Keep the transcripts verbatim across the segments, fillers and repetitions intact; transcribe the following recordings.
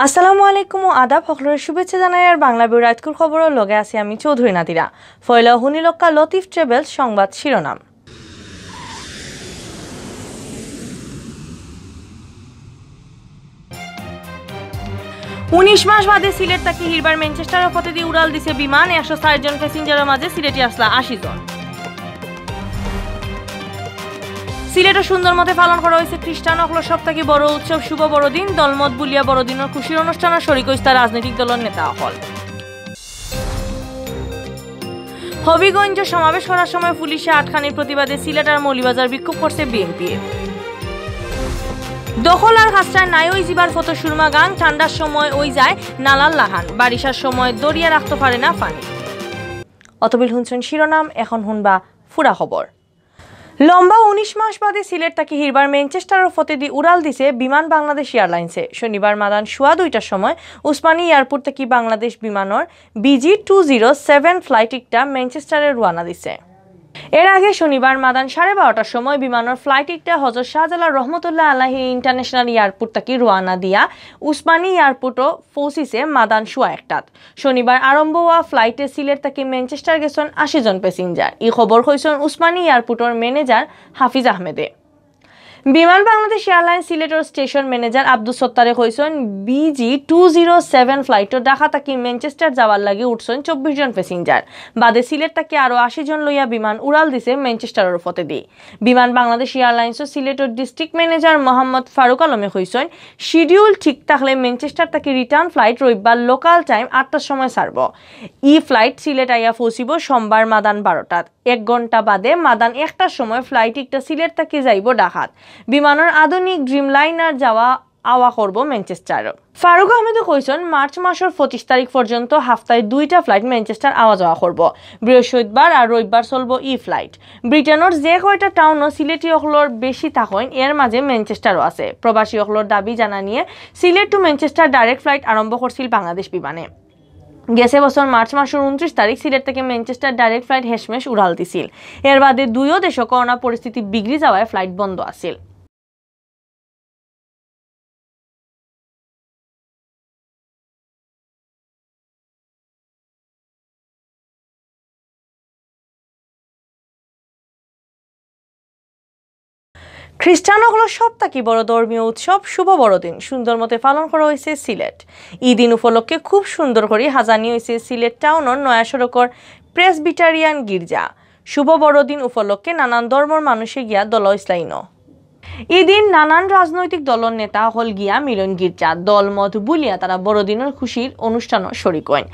আসসালামু আলাইকুম ও আদাব, হকলরে শুভেচ্ছা জানাইয়ার বাংলা বিউ রাইতকুর খবরর লগে আছি আমি চৌধুরী নাদিরা। ফয়লা হুনিলক্কা লতিফ ট্রেভেলস সংবাদ শিরোনাম। উনিশ মাস বাদে সিলেট থাকি হিরবার ম্যানচেস্টারর পথেদি উড়াল দিছে বিমান, একশো চাইর জন প্যাসেঞ্জারর মাঝে সিলেটি আছলা আশি জন। সিলেটো সুন্দর মতে পালন করা অইছে খ্রিস্টান অকলর সব থাকি বড় উৎসব শুভ বড়দিন। দলমত বুলিয়া বড়দিনর খুশির অনুষ্ঠানো শরিক অইছলা রাজনৈতিক দলর নেতা অকল। হবিগঞ্জ সমাবেশ করার সময় পুলিশে আটকানির প্রতিবাদে সিলেট আর মৌলভীবাজার বিক্ষোভ করছে বিএনপি। দখল আর খাসরায় নাই অইযিবার ফতো সুরমা গাং, ঠান্ডার সময় অইযায় নালার লাখান, বারিশার সময় ধরিয়া রাখতো পারে না পানি। অতবিল হুনছইন শিরোনাম, এখন হুনবা ফুরা খবর। লম্বা উনিশ মাস বাদে সিলেট থাকি হিরবার ম্যানচেস্টারর পথেদি উড়াল দিছে বিমান বাংলাদেশ এয়ারলাইন্সে। শনিবার মাদান সোয়া দুইটার সময় উসমানী এয়ারপোর্ট থাকি বাংলাদেশ বিমানর BG two zero seven flight একটা ম্যানচেস্টারে রওয়ানা দিছে। এর আগে শনিবার মাদান সাড়ে বারোটার সময় বিমানর ফ্লাইট একটা হজরত শাহজালাল রহমতুল্লাহ আলাইহি ইন্টারন্যাশনাল এয়ারপোর্ট থাকি রওয়ানা দিয়া উসমানী এয়ারপোর্টো পৌঁছিছে মাদান সোয়া একটাত। শনিবার আরম্ভ অওয়া ফ্লাইটে সিলেট থাকি ম্যানচেস্টার গেছইন আশি জন প্যাসেঞ্জার। ই খবর কইছইন উসমানী এয়ারপোর্টর ম্যানেজার হাফিজ আহমেদে। বিমান বাংলাদেশ এয়ারলাইন্স সিলেটর স্টেশন ম্যানেজার আব্দুস সত্তারে কইছইন, বিজি টু জিরো সেভেন ফ্লাইটো ঢাকা থাকি ম্যানচেস্টার যাওয়ার লাগি উঠছইন চব্বিশ জন প্যাসেঞ্জার। বাদে সিলেট থাকি আরো আশি জন লইয়া বিমান উড়াল দিছে ম্যানচেস্টারর পথেদি। বিমান বাংলাদেশ এয়ারলাইন্সর সিলেটর ডিস্ট্রিক্ট ম্যানেজার মোহাম্মদ ফারুক আলমে কইছইন, শিডিউল ঠিক থাকলে ম্যানচেস্টার থাকি রিটার্ন ফ্লাইট রবিবার লোকাল টাইম আটটার সময় ছাড়বো। ই ফ্লাইট সিলেট আইয়া পৌঁছিবো সোমবার মাদান বারোটাত। এক ঘন্টা বাদে মাদান একটার সময় ফ্লাইট একটা সিলেট থাকি যাইবো ঢাকাত। বিমানর আধুনিক ড্রিমলাইনার যাওয়া আওয়া করবো ম্যানচেস্টারো। ফারুক আহমেদে কইছইন, মার্চ মাসর পঁচিশ তারিখ পর্যন্ত হাপ্তায় দুইটা ফ্লাইট ম্যানচেস্টার আওয়া যাওয়া করবো। বৃহস্পতিবার আর রবিবার চলবো ই ফ্লাইট। ব্রিটেনর যে কয়টা টাউনো সিলেটি অকলর বেশি থাকইন, এর মাঝে ম্যানচেস্টারও আছে। প্রবাসী অকলর দাবি জানানিয়ে Sylhet to Manchester direct flight আরম্ভ করছিল বাংলাদেশ বিমানে। গেছে বছর মার্চ মাসর উনত্রিশ তারিখ সিলেট থাকি ম্যানচেস্টার ডাইরেক্ট ফ্লাইট হেশমেশ উড়াল দিছিল। এর বাদে দুইও দেশো করোনা পরিস্থিতি বিগড়ি যাওয়ায় ফ্লাইট বন্ধ আছিল। খ্রিস্টান অকলর সব থাকি বড় ধর্মীয় উৎসব শুভ বড়দিন সুন্দর মতে পালন করা অইছে সিলেট। ই দিন উপলক্ষে খুব সুন্দর করি হাজানি অইছে সিলেট টাউনর নয়া সড়কর প্রেসবিটারিয়ান গির্জা। শুভ বড়দিন উপলক্ষে নানান ধর্মর মানুষে গিয়া দলা অইছলা ইনো। ই দিন নানান রাজনৈতিক দলর নেতা অকল গিয়া মিলইন গির্জাত, দলমত বুলিয়া তারা বড়দিনর খুশির অনুষ্ঠানো শরিক অইন।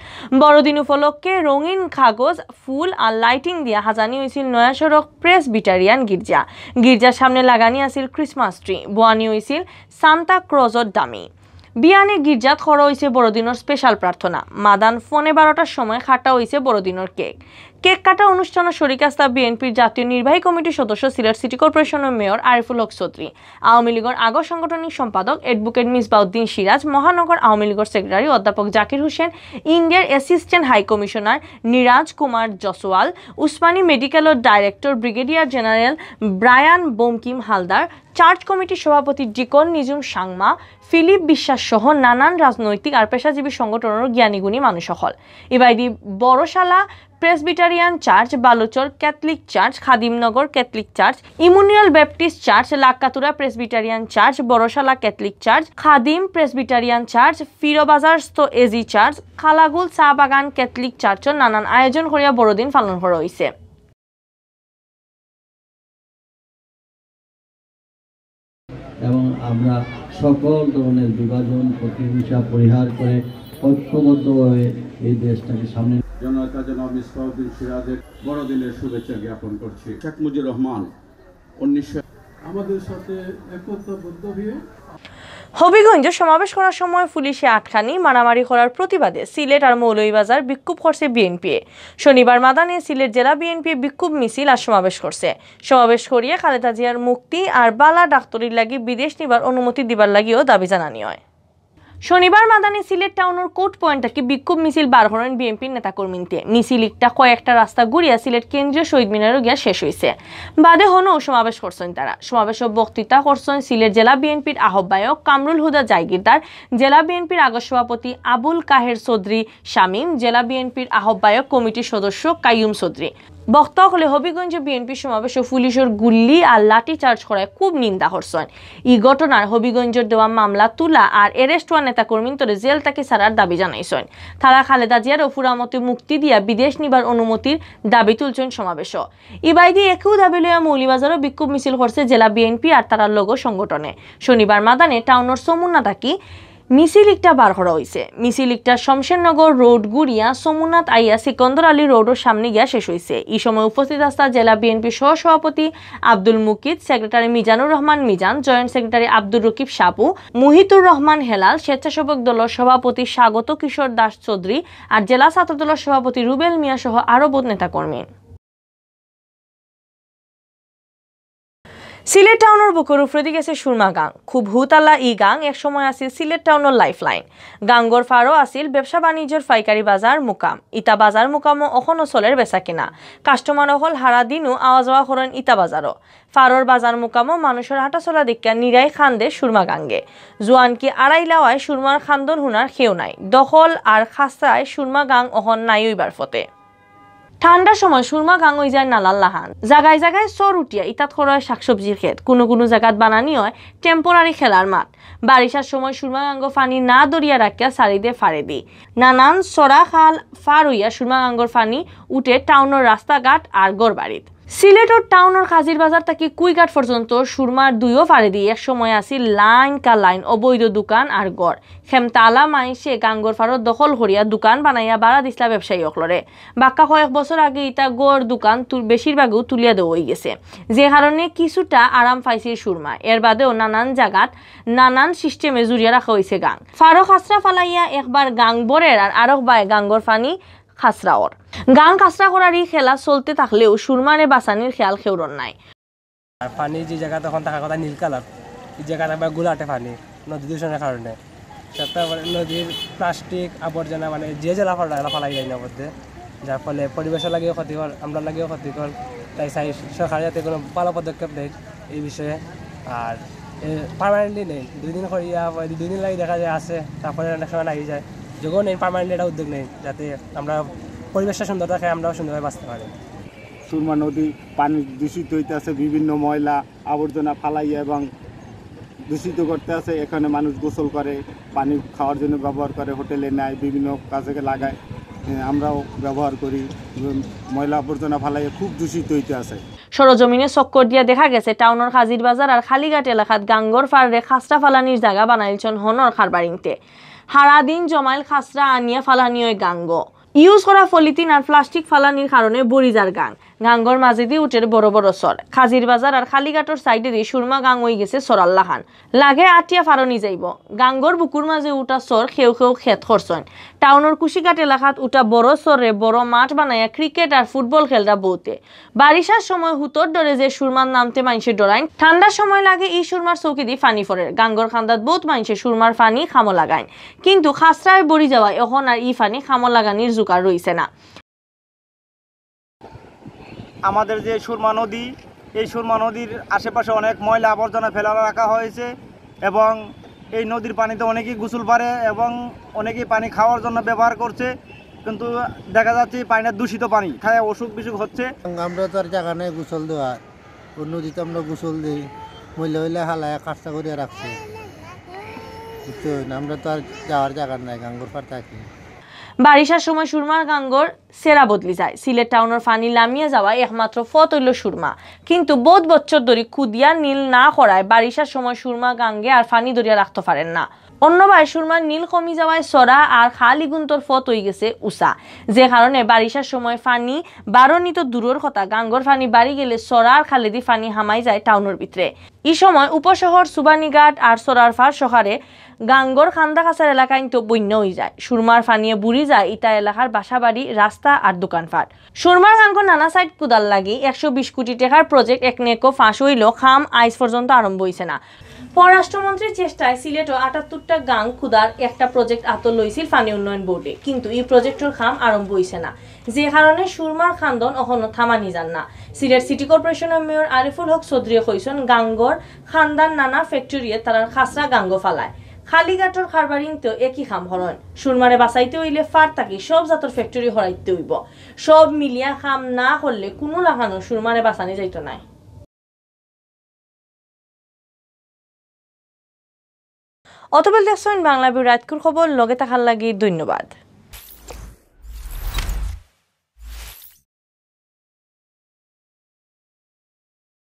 বড়দিন উপলক্ষে রঙিন কাগজ, ফুল আর লাইটিং দিয়া হাজানি অইছিল নয়া সড়ক প্রেসবিটারিয়ান গির্জা। গির্জার সামনে লাগানি আছিল ক্রিসমাস ট্রি, বওয়ানি অইছিল সান্তা ক্লজর ডামি। বিয়ানে গির্জাত করা অইছে বড়দিনর স্পেশাল প্রার্থনা। মাদান পৌনে বারোটার সময় কাটা অইছে বড়দিনর কেক। কেক কাটা অনুষ্ঠানো শরিক আছলা বিএনপির জাতীয় নির্বাহী কমিটির সদস্য, সিলেট সিটি কর্পোরেশনর মেয়র আরিফুল হক চৌধুরী, আওয়ামী লীগর আগর সাংগঠনিক সম্পাদক অ্যাডভোকেট মিসবাউদ্দিন সিরাজ, মহানগর আওয়ামী লীগর সেক্রেটারি অধ্যাপক জাকির হোসেন, ইন্ডিয়ার assistant high commissioner Niraj Kumar Jaiswal, Osmani মেডিকেলর director brigadier general Brian Bankim Haldar, church কমিটির সভাপতি ডিকন নিজুম সাংমা, ফিলিপ বিশ্বাস সহ নানান রাজনৈতিক আর পেশাজীবী সংগঠনর জ্ঞানীগুণী মানুষ অকল। ইবায়দি Borshala Presbyterian church, Baluchar Catholic church, Khadimnagar Catholic church, Emmanuel Baptist church, Lakkatura Presbyterian church, Borshala Catholic church, Khadim Presbyterian church, ফিরোবাজারস্থ এজি চার্চ, খালাগুল চা বাগান ক্যাথলিক চার্চও নানান আয়োজন করিয়া বড়দিন পালন করা অইছে। এবং আমরা সকল ধরনের বিভাজন, প্রতিহিংসা পরিহার করে ঐক্যবদ্ধভাবে এই দেশটাকে সামনে জননেতা জনাব মিসবাউদ্দিন সিরাজের বড়দিনের শুভেচ্ছা জ্ঞাপন করছি। শেখ মুজিবুর রহমান উনিশশো আমাদের সাথে একতাবদ্ধ হয়ে হবিগঞ্জ সমাবেশ করার সময় পুলিশে আটকানি, মারামারি করার প্রতিবাদে সিলেট আর মৌলভীবাজার বিক্ষোভ করছে বিএনপি। শনিবার মাদানে সিলেট জেলা বিএনপি বিক্ষোভ মিছিল আর সমাবেশ করছে। সমাবেশ করিয়া খালেদা জিয়ার মুক্তি আর বালা ডাক্তরির লাগি বিদেশ নিবার অনুমতি দিবার লাগিও দাবি জানানি হয়। শনিবার মাদানে সিলেট টাউনর কোর্ট পয়েন্ট থাকি বিক্ষোভ মিছিল বার করইন বিএনপির নেতাকর্মীন্তে। মিছিল ইকটা কয়েকটা রাস্তা ঘুরিয়া সিলেট কেন্দ্রীয় শহীদ মিনারো গিয়া শেষ অইছে। বাদে হনো সমাবেশ করছইন তারা। সমাবেশো বক্তৃতা করছইন সিলেট জেলা বিএনপির আহ্বায়ক কামরুল হুদা জায়গিরদার, জেলা বিএনপির আগর সভাপতি আবুল কাহের চৌধুরী শামীম, জেলা বিএনপির আহ্বায়ক কমিটির সদস্য কাইয়ুম চৌধুরী। বক্তা অকলে হবিগঞ্জ বিএনপি সমাবেশো পুলিশর গুল্লি আর লাঠি চার্জ করায় খুব নিন্দা করছইন। ই ঘটনার হবিগঞ্জর দেওয়া মামলা তুলা আর অ্যারেস্ট অওয়া নেতাকর্মীন্তরে জেল থাকি ছাড়ার দাবি জানাইছইন। তারা খালেদা জিয়ার অফুরামতে মুক্তি দিয়া বিদেশ নিবার অনুমতির দাবি তুলছইন সমাবেশো। ইবায়দি একউ দাবি লইয়া মৌলিবাজারো বিক্ষোভ মিছিল করছে জেলা বিএনপি আর তারার লগর সংগঠনে। শনিবার মাদানে টাউনর সমুন্না থাকি মিছিল ইকটা বার করা অইছে। মিছিল ইকটা শমশেরনগর রোড ঘুরিয়া সমুন্নাত আইয়া সিকন্দর আলী রোডর সামনে গিয়া শেষ অইছে। ই সময় উপস্থিত আছলা জেলা বিএনপি সহ সভাপতি আব্দুল মুকিত, সেক্রেটারি মিজানুর রহমান মিজান, জয়েন্ট সেক্রেটারি আব্দুর রকিব সাবু, মুহিতুর রহমান হেলাল, স্বেচ্ছাসেবক দলর সভাপতি স্বাগত কিশোর দাস চৌধুরী আর জেলা ছাত্র দলর সভাপতি রুবেল মিয়া সহ আরো বউত নেতাকর্মী। সিলেট টাউনর বুকর উপরেদি গেছে সুরমা গাং। খুব হুতালা ই গাং এক সময় আছিল সিলেট টাউনর লাইফলাইন। গাঙ্গর ফারো আছিল ব্যবসা বাণিজ্যর পাইকারি বাজার মুকাম। ইতা বাজার মুকামো অখনো চলের বেচা কিনা। কাস্টমার অকল হারা দিনও আওয়া যাওয়া করইন ইতা বাজারো। ফারোর বাজার মুকামো মানুষর হাঁটা চলা দেখিয়া নিরাই কান্দে সুরমা গাঙ্গে। জুয়ানকি আড়াই লাওয়ায় সুরমার কান্দন হুনার কেউ নাই। দখল আর খাসরায় সুরমা গাং অখন নাই অইবার পথে। ঠান্ডার সময় সুরমা গাং অইযায় নালার লাখান। জাগায় জাগায় চর উঠিয়া ইতাত করা অয় শাকসবজির খেত। কুনু কুনু জাগাত বানানি অয় টেম্পোরারি খেলার মাঠ। বারিশার সময় সুরমা গাঙ্গো পানি না ধরিয়া রাখিয়া ছাড়ি দে ফারেদি। নানান চরা খাল ফার অইয়া সুরমা গাঙ্গর পানি উঠে টাউনর রাস্তাঘাট আর ঘরবাড়িত। সিলেটর টাউনর কাজির বাজার থাকি কুইঘাট পর্যন্ত সুরমার দুইও ফারেদি এক সময় আছিল লাইন কা লাইন অবৈধ দোকান আর ঘর। খেমতালা মাইনষে গাঙ্গর ফারো দখল করিয়া দোকান বানাইয়া ভাড়া দিছলা ব্যবসায়ী অকলরে। বাক্কা কয়েক বছর আগে ইতা ঘর দোকান তু-, বেশিরভাগউ তুলিয়া দেওয়া অইগেছে, যে কারণে কিছুটা আরাম পাইছে সুরমা। এর বাদেও নানান জাগাত নানান সিস্টেমে জুড়িয়া রাখা অইছে গাং। ফারো খাসরা ফালাইয়া একবার গাং ভরের আর আরক বায় গাঙ্গর পানি খাসরা অর। গাং খাসরা করার ই খেলা চলতে থাকলেও সুরমারে বাঁচানির খেয়াল কেউরর নাই। আর পানি যে জাগাত অখন থাকার কথা নীল কালার, ই জাগাত একবার গুলাটে পানি, নদী দূষণর কারণে। তারপরে নদীর প্লাস্টিক, আবর্জনা, মানে, যে যেলা ফালা, এলা ফালাই যায় না মধ্যে, যার ফলে পরিবেশর লাগিও ক্ষতিকর, আমরার লাগিও ক্ষতিকর। তাই চাই সরকার যাতে কোনো ভালো পদক্ষেপ নেয় এই বিষয়ে। আর পার্মানেন্টলি নেই, দুই দিন করিয়া, দুই দিন লাগি দেখা যায় আছে, তারপরে অনেক সময় লাগি যায়। যখন নেই পার্মানেন্টলি একটা উদ্যোগ নেই, যাতে আমরা পরিবেশটা সুন্দর থাকে, আমরাও সুন্দরভাবে বাঁচতে পারি। সুরমা নদী পানি দূষিত হইতে আছে, বিভিন্ন ময়লা আবর্জনা ফালাইয়া এবং দূষিত করতে আছে। এখানে মানুষ গোসল করে, পানি খাওয়ার জন্য ব্যবহার করে, হোটেলে নেয়, বিভিন্ন কাজে লাগায়। এ, আমরাও ব্যবহার করি। উম, ময়লা আবর্জনা ফালাইয়া খুব দূষিত হইতে আছে। সরজমিনে চক্কর দিয়া দেখা গেছে টাউনর কাজির বাজার আর কালীঘাট এলাকাত গাঙ্গর ফাররে খাসরা ফালানির জাগা বানাইলছন হনর কারবারিন্তে। হারা দিন জমাইল খাসরা আনিয়া ফালানি অয় গাঙ্গো। ইউজ করা পলিথিন আর প্লাস্টিক ফালানির কারণে ভরি যার গাং। গাঙ্গর মাঝেদি উঠের বড় বড় চর। কাজির বাজার আর কালীঘাটর সাইডেদি সুরমা গাং অইগেছে চরার লাখান। লাগে আটিয়া ফারনি যাইবো। গাঙ্গর বুকুর মাঝে উঠা চর কেউ কেউ খেত করছইন। টাউনর কুশিঘাট এলাকাত উঠা বড় চররে বড় মাঠ বানাইয়া ক্রিকেট আর ফুটবল খেলরা বউতে। বারিশার সময় হুতর ডরে যে সুরমার নামতে মাইনষে ডরাইন, ঠান্ডার সময় লাগে ই সুরমার চৌকিদি পানি ফরের। গাঙ্গর কান্দাত বউত মাইনষে সুরমার পানি কামো লাগাইন, কিন্তু খাসরায় ভরি যাওয়ায় অখন আর ই পানি কামো লাগানির জুগার রইছে না। আমাদের যে সুরমা নদী, এই সুরমা নদীর আশেপাশে অনেক ময়লা আবর্জনা ফেলা রাখা হয়েছে এবং এই নদীর পানিতে অনেকেই গোসল পারে এবং অনেকেই পানি খাওয়ার জন্য ব্যবহার করছে, কিন্তু দেখা যাচ্ছে এই পানিটা দূষিত পানি, খায় অসুখ বিসুখ হচ্ছে। আমরা তো আর জাগা নাই গোসল দেওয়ার, ও নদীতে আমরা গোসল দেই, ময়লা হইলে হালায় খাসরা করিয়া রাখছে, বুঝছেন? আমরা তো আর যাওয়ার জাগা নাই, গাঙ্গর পার থাকি। বারিশার সময় সুরমার গাঙ্গর সেরা বদলি যায়। সিলেট টাউনর পানি লামিয়া যাওয়া একমাত্র পথ অইল সুরমা, কিন্তু বউত বছর ধরি কুদিয়া নীল না করায় বারিশার সময় সুরমা গাঙ্গে আর পানি ধরিয়া রাখতে পারের না। অন্যবায় সুরমার নীল কমি যাওয়ায় চরা আর খাল ইগুন্তর পথ অইগেছে উচা, যে কারণে বারিশার সময় পানি বারনি তো দূরর কথা, গাঙ্গর পানি বাড়ি গেলে চরা আর খালেদি পানি হামাই যায় টাউনর ভিতরে। ই সময় উপশহর, সুবানীঘাট আর চরার ফার সকারে গাঙ্গর কান্দা কাছার এলাকাইন্ত বন্যা অইযায়। সুরমার পানিয়ে বুড়ি যায় ইতা এলাকার বাসাবাড়ি, রাস্তা আর দোকানপাট। সুরমার গাঙ্গর নানা সাইট কুদার লাগি একশো বিশ কোটি টেকার প্রজেক্ট একনেকো ফাঁস অইলেও কাম আইজ পর্যন্ত আরম্ভ অইছে না। পররাষ্ট্রমন্ত্রীর চেষ্টায় সিলেটও আটাত্তরটা গাং খুদার একটা প্রজেক্ট আতো লইছিল পানি উন্নয়ন বোর্ডে, কিন্তু ই প্রজেক্টর কাম আরম্ভ অইছে না, যে কারণে সুরমার খান্দন অখনো থামানি যার না। সিলেট সিটি কর্পোরেশনের মেয়র আরিফুল হক চৌধুরীয়ে কইছইন, গাঙ্গর খান্দার নানা ফ্যাক্টরিয়ে তারার খাসরা গাঙ্গ ফালায়। কালীঘাটর কারবারিন্তেও একই কাম করইন। সুরমারে বাঁচাইতে অইলে ফার থাকি সব জাতর ফ্যাক্টরি হরাইতে অইবো। সব মিলিয়া কাম না করলে কুনু লাখানো সুরমারে বাঁচানি যাইতো নায়। অতবেল দেখছইন বাংলা ভিউ রাইতকুর খবর, লগে থাকার লাগি ধন্যবাদ।